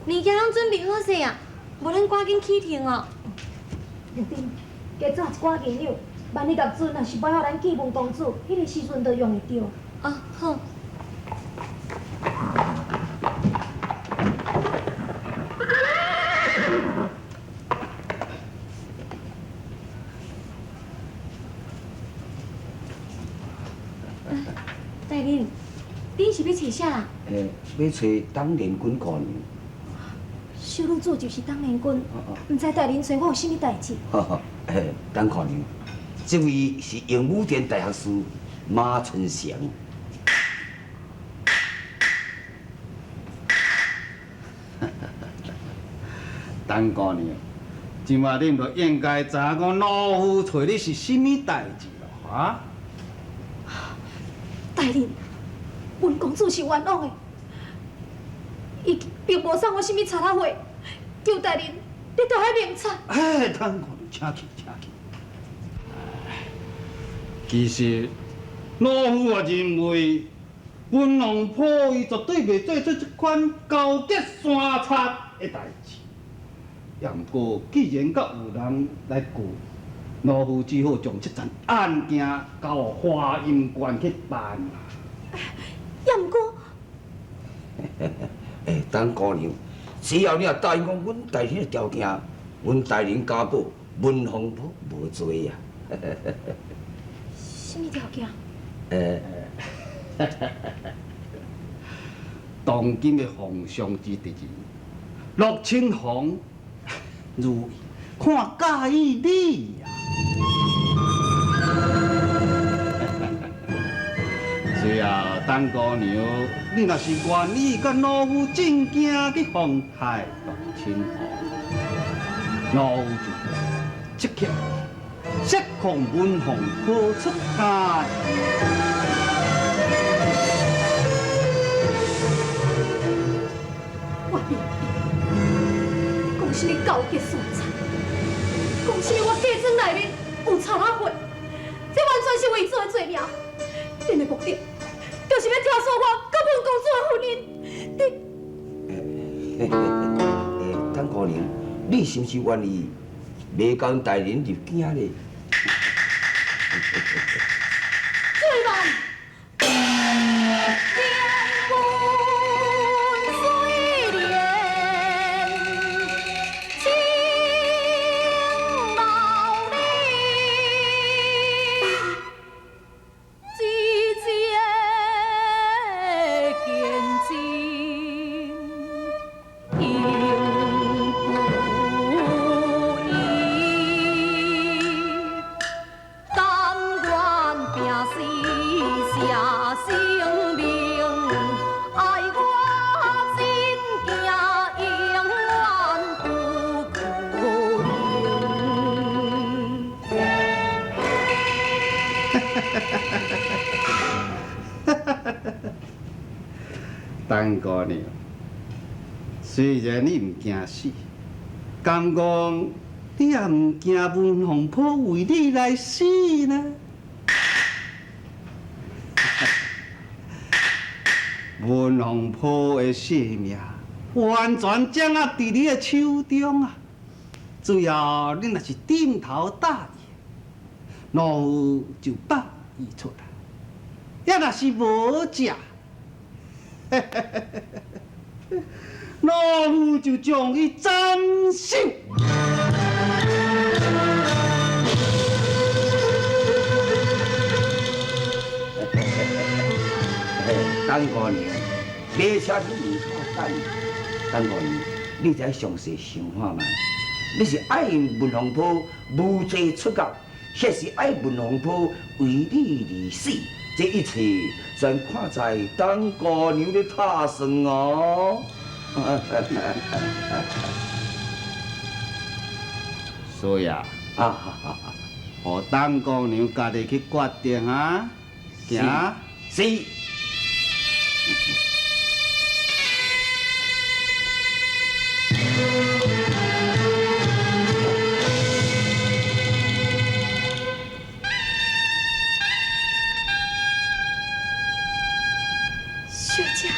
物件攏準備好勢啊，無咱趕緊起程哦。玉珍，加抓一寡銀兩，萬一合陣若是欲予咱見文公主，彼個時陣就用會著。哦，好。大人，恁是欲揣啥人？欸，欲揣董連君姑娘。小女子就是董連君，毋知大人揣我有啥物代誌？欸，董姑娘，這位是鸚鵡殿大學士馬春祥。董姑娘，這馬恁就應該知影講老夫揣你是啥物代誌囉，哈？大人，文公主是冤枉的，伊並無送我啥物賊仔貨，求大人，你著愛明察。哎，董姑娘，請去，請去。其實，老夫也認為，文龍婆伊絕對袂做出這款勾結山賊的代誌。也毋過，既然閣有人來告，老夫只好將這樁案件交予華陰縣去辦。也毋過，欸，董姑娘，只要你若答應講阮大人的條件，阮大人擔保文鳳婆無罪啊！啥物條件？欸，當今的皇上之敵人，陸親王如意看佮意你啊！所以啊，董姑娘，你若是願意佮老夫正經去奉太陸親王，老夫就即刻釋放文鳳婆出監。我明講啥物勾結山賊，講啥物我嫁妝內面有賊仔貨，這完全是偽造的罪名。恁的目的就是欲挑唆我佮文公主的婚姻。你，欸，董姑娘，你是毋是願意袂共阮大人入京咧？最慢。董姑娘，雖然你毋驚死，敢講你也毋驚文鳳婆為你來死呢？文鳳婆的性命完全掌握佇你的手中啊！只要你若是點頭答應，老夫就放伊出來；抑若是無食，老夫就將伊斬首。董姑娘，馬車佇門口等。董姑娘，你再詳細想看覓，你是愛文鳳婆無罪出獄，抑是愛文鳳婆為你而死？這一切全看在董姑娘的打算哦。所以啊，予董姑娘家己去決定啊，行。是。小姐，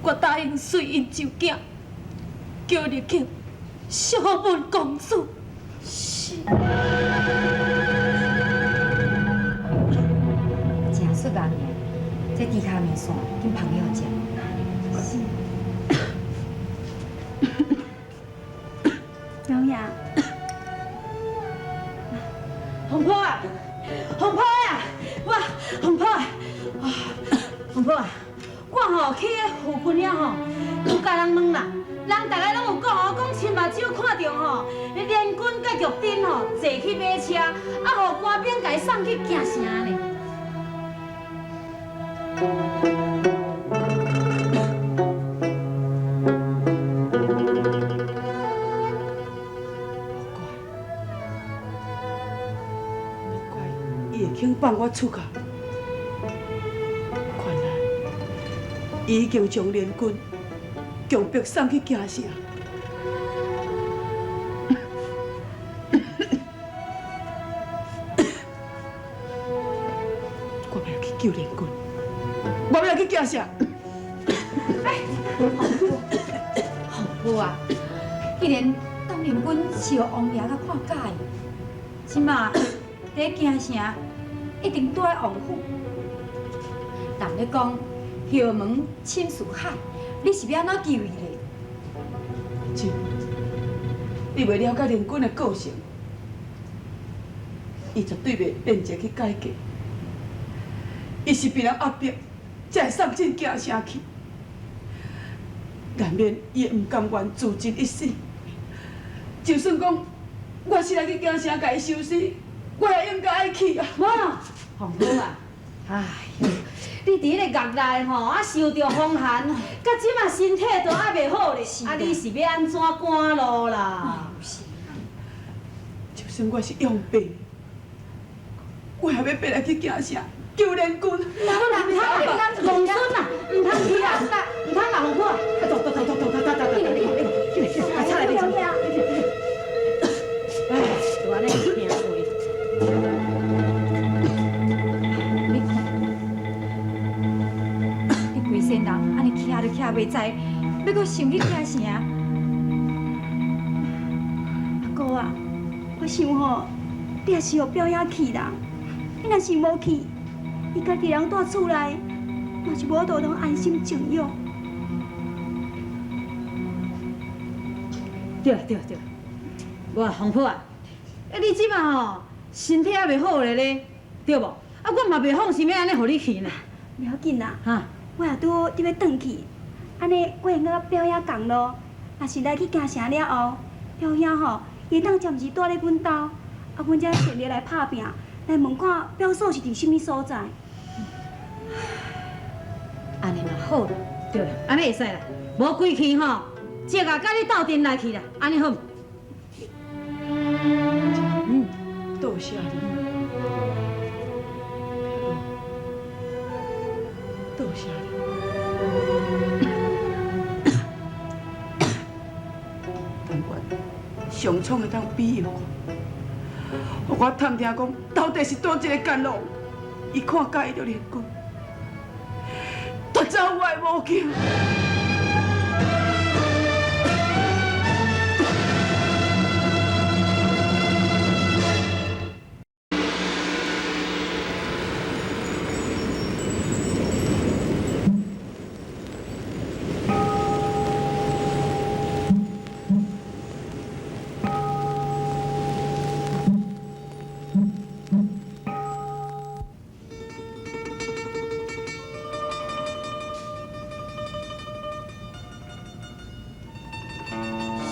我答應隨𪜶就囝，叫入去小文公主。是。真出人尔，這豬跤麵線緊捧起予食。是。表爺，紅婆啊，紅婆啊，我紅婆啊，紅婆啊，我吼去彼附近遐吼，有共人問啦，人逐家攏有講哦，講親目睭看著吼，連軍佮玉珍吼坐去馬車，啊，予官兵共伊送去京城呢。莫怪，伊會肯放我出去。原來，伊已經將連軍強迫送去京城。我欲去救連軍，我欲去京城。紅婆啊，既然當年阮是予王爺佮看佮意，這馬佇京城一定住佇王府。人咧講後門深似海，你是欲按怎救伊咧？真，你袂了解連軍的個性，伊絕對袂變節去改革。伊是被人壓迫，才會送進京城去。難免伊會毋甘願自盡一死。就算講我是來去京城共伊收屍，我也應該愛去啊！無，紅婆啊，哎喲，你佇彼個獄內吼，啊受著風寒，到這馬身體都猶袂好咧，啊你是欲按怎趕路啦？就算我是養病，我也欲爬來去京城救連軍。毋通，王孫啊，毋通去啦，毋通啦，紅婆。走走走走走走走走，進來進來，來，來，來，哎，就按呢聽話。你看，你規身人按呢徛都徛袂在，欲閣想去京城？阿姑啊，我想吼，你也是予表兄去啦。你若是無去，伊家己人蹛厝內，嘛是無法度通安心靜養。對啦對啦對啦，無啊，紅婆啊，欸你這馬吼身體猶袂好咧咧，對無？啊，我嘛袂放心欲按呢予你去呢。袂要緊啦，哈，我也拄好佇欲轉去，按呢我會佮表兄仝路。若是來去京城了後，表兄吼伊會當暫時蹛咧阮兜，啊，阮才順利來拍拚，來問看表嫂是佇啥物所在。按呢嘛好啦，對啦，按呢會使啦，無規氣吼，叔啊，佮你鬥陣來去啦，按呢好無？嗯，多謝你，多謝你。但願上蒼會當庇佑我，予我探聽講到底是佗一个干路，伊看佮意著連軍，奪走我的母親。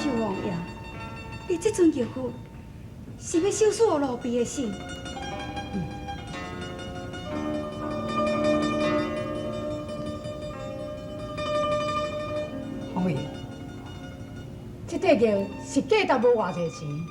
秀王爺，你這陣玉符是欲收取奴婢的信？鳳儀，這塊玉是價值無偌濟錢，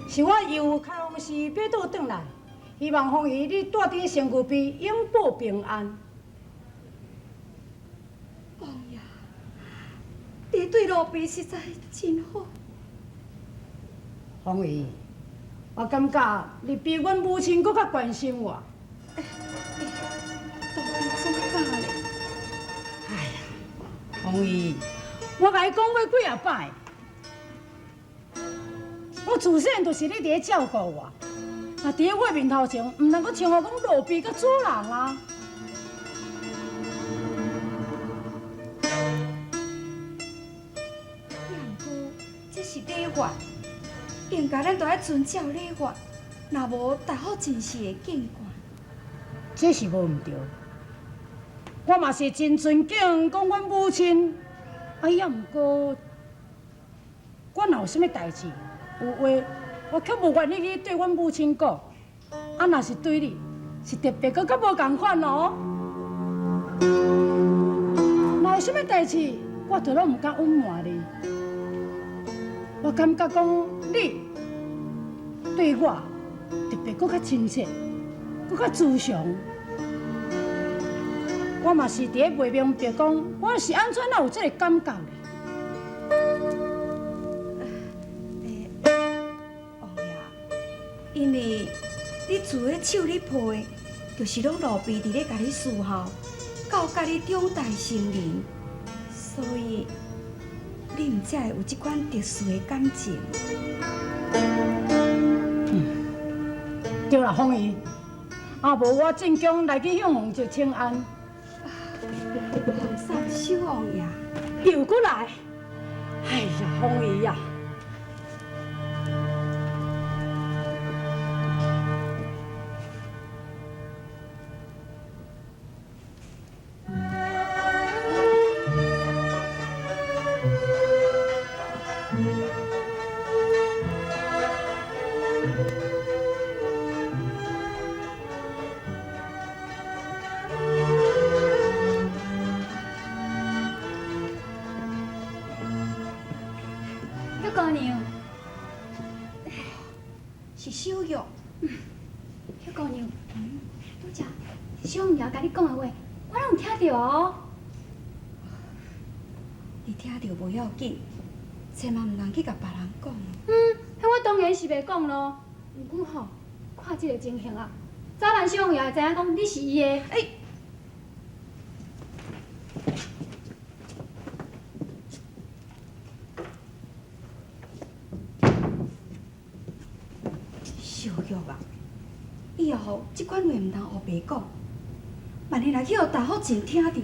是我由開封市買倒轉來，希望鳳儀你蹛佇身軀邊，永保平安。王爺，你對奴婢實在真好。鳳儀，我感覺你比阮母親閣較關心我。奴婢怎敢咧？哎呀，鳳凤仪，我共你讲过几仔摆，我自细汉就是你伫咧照顾我，啊，伫咧我面头前，毋通阁像我讲路边佮主人啊。也毋过，这是礼法，应该咱都爱遵照礼法，若无大福真是会见怪。这是无毋对，我嘛是真尊敬讲阮母亲，啊，也毋过，我若有啥物代志，有话我却无愿意去对阮母亲讲，啊，若是对你，是特别阁较无仝款哦。若有啥物代志，我就拢毋敢隐瞒你。我感觉讲你对我特别阁较亲切，阁较慈祥。我嘛是伫咧袂明白讲，我是按怎哪有这个感觉咧？王爷，因为你自彼手咧抱的，就是拢路边伫咧共你伺候，到佮你长大成人，所以你毋才会有这款特殊的感情。对啦，凤仪，啊无我进宫来去向皇叔请安。皇上，小王爷又阁来，哎呀，凤仪呀！玉姑娘，是小玉。玉姑娘，拄才小王爷共你讲的话，我拢有听著哦。你听著无要紧，千万毋通去共别人讲。彼我当然是袂讲咯。毋过吼，看这个情形啊，早晚小王爷会知影讲你是伊的。欸，小玉啊，以后这款话毋通乌白讲，万一若去予大福晋听著，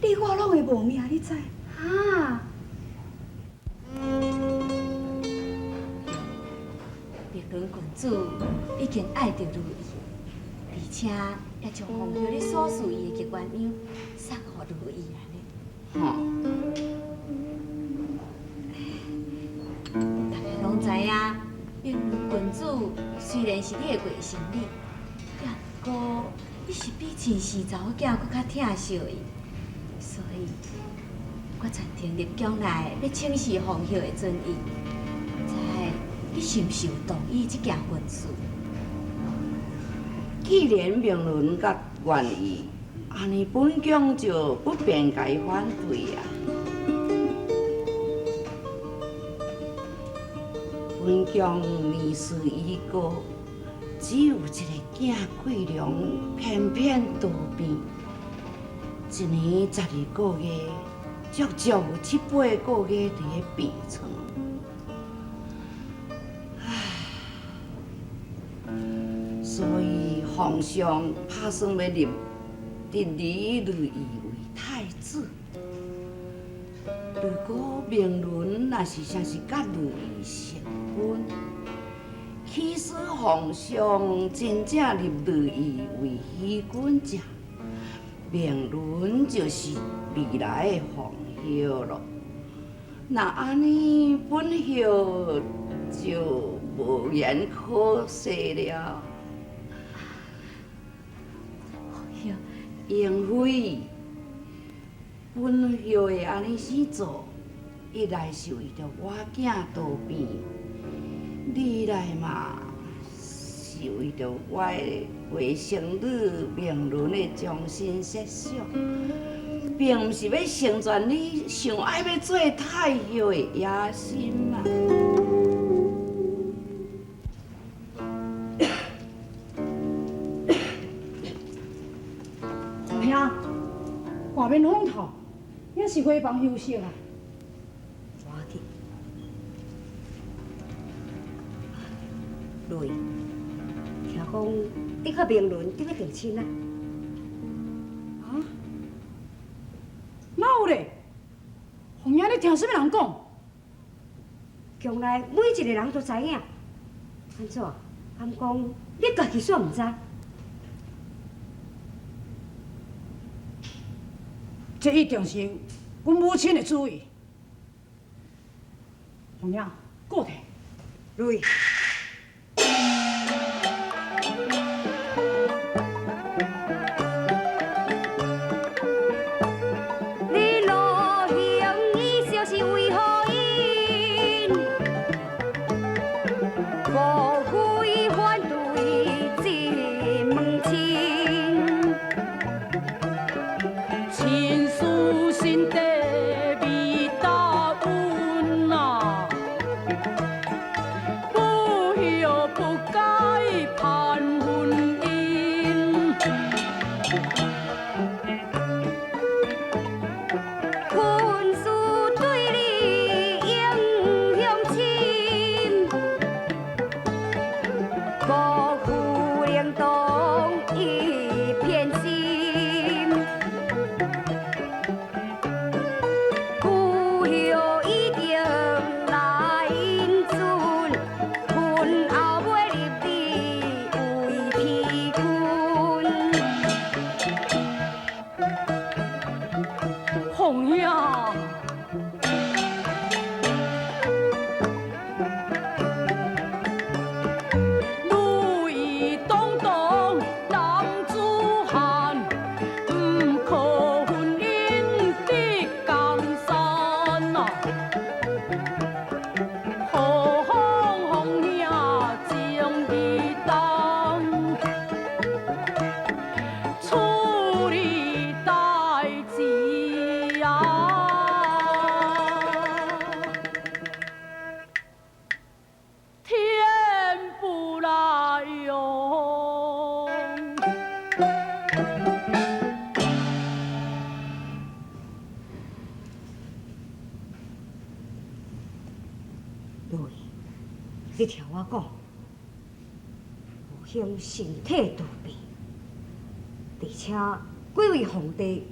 你我拢会无命，你知？啊！明伦郡主已经爱著如意，而且也将凤玉咧所赐伊的结鸳鸯送予如意安尼。吼！大家拢知影，明伦郡主虽然是你的外甥女，也毋过你是比亲生查某囝阁较疼惜伊，所以我赞成入宫来欲请示凤玉的准意，毋知你是毋是有同意这件婚事？既然明伦佮愿意，按呢本宫就不便共伊反对啊。本宫年事已高，只有一个囝桂良翩翩多变，一年12个月，足足有7、8个月伫咧病床。唉，所以皇上打算欲立侄儿如意为太子。如果明伦若是啥是佮如意成婚，岂使皇上真正立如意为妃君者，明伦就是未来的皇后咯。若按呢，本后就无言可说了。皇后，英妃，本后会按呢死做，一来是为著我囝多病，二来嘛是为著我的外甥女明伦的终身设想，并毋是欲成全你想爱欲做太后的野心啊。凤兄，外面风透，也是是回房休息啊。无要紧。蕊，听讲你佮明伦得欲定亲啊？啊？哪有咧？凤英，你听啥物人讲？宫内每一个人都知影。按怎？敢讲你家己煞毋知？这一定是阮母亲的主意。凤英，告退。蕊。你路行伊就是为何因？无非反对这门亲。亲事心底味道温啊，不休不改盼婚姻。君子对你影响深，辜负灵动一片心。不休已经来准，婚后尾入你为天君。凤英，女儿当当男子汉，毋可婚姻得江山啊！何妨凤兄情义重，处理代志啊！天不来用。蕊，你听我讲，吴兴身体多病，而且几位皇帝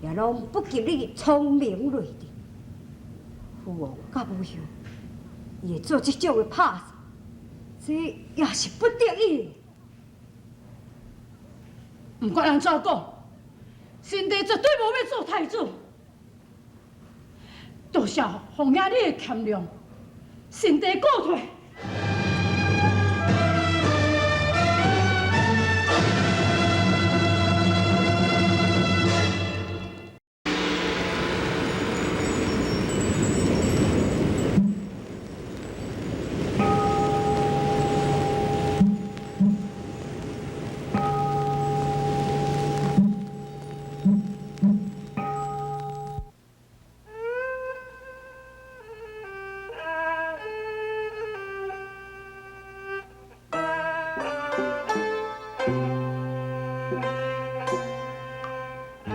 也拢不及你聪明睿智。父王佮母后，伊会做这种的拍算，这也是不得已的。毋管按怎讲，新帝绝对无欲做太子。多谢凤英你的谦让，新帝告退。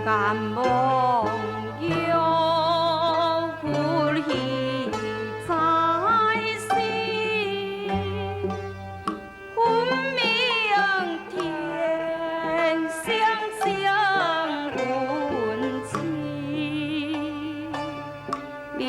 敢望有骨气在身，分明天相相恩情，民